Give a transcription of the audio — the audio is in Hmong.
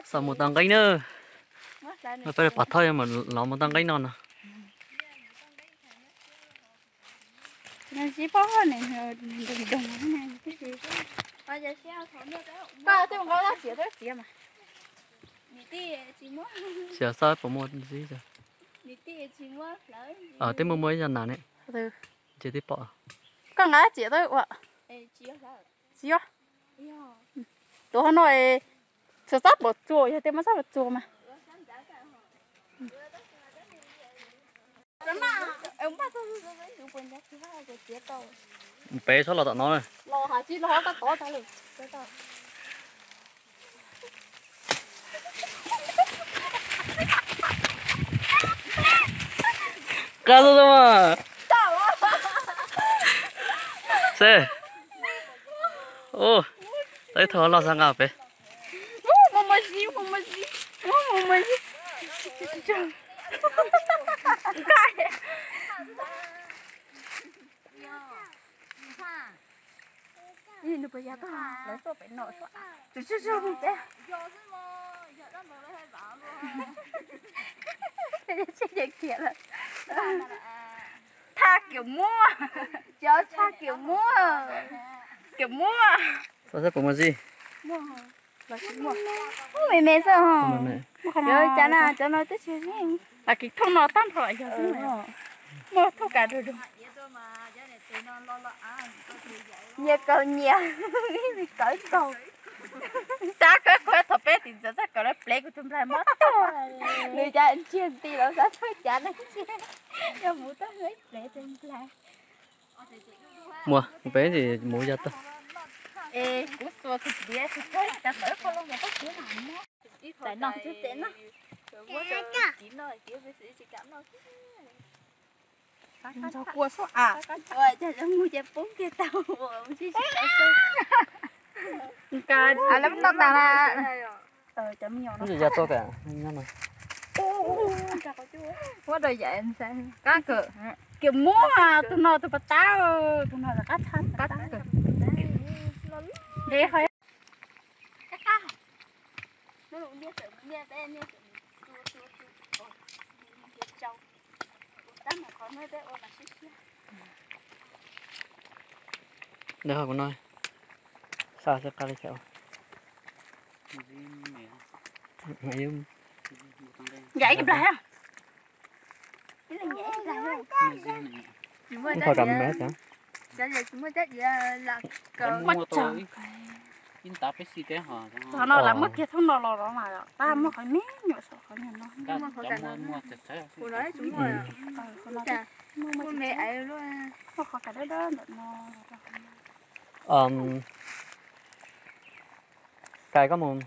Xav mus tau nqeeb na. Peb pom thoj yuav los mus tau nqeeb no no. Xyov xav puas muaj zib. Tej muaj muaj ib zaj nas ne. Ces twb pom. Koj nqa txiav tau ua. Tsis yog. Tuav hauv no, xyov xab pom txuas, yog tej muab xab pom txuas mas. Peb txhob los tom no. Qab xwb mas. Seb. Ub, tau ib tug los xav nqa pem. Thaj Kiam Muaj, cov Thaj Kiam Muaj, Kiam Muaj. Xav xav puas muaj zib. Me me xwb ho. Cov cas na, cov no twb tsis zib. Las kis thooj no tag nrho yog xwb. Muaj thooj kav dug dug. Nyias kaug nyias, ib me kawv kaug. Tab kawg kuv thaum peb tim ntxawm txoj kawm lawv plev kuv tus nplaig mob tag. Nws cas ntsiag nti los xav txog cas na, yog mus tau plev tus nplaig. Muaj, peb mus ya tag. Es kuv xuas tus diav tsis txog cas tawm qhov loo ntawd tsis mob. Tais no tus tes no. Ntsog kua xwb a. Ua cas cov mus ces poob kiag tau, ua mus sib sib tau xwb. Nka, lawv noj tas na. Cov me nyuam no. Ya tuaj kam nyob no. Ua rau yam qab kawm. Kiam Muaj, tus no tus pas tab, tus no qab tshaj qab kawm. Ntev qhov. Ntawd ho kuv no, xa xwb qab li cas. Yam ib plag. Ib qho kam me me xav. Qhov no lam muab kiag thoob no los los mas tab muaj qhov me nyuam saum qhov nyuam no. Muaj qhov kav dawb dawb ntawm no. Kais koj mus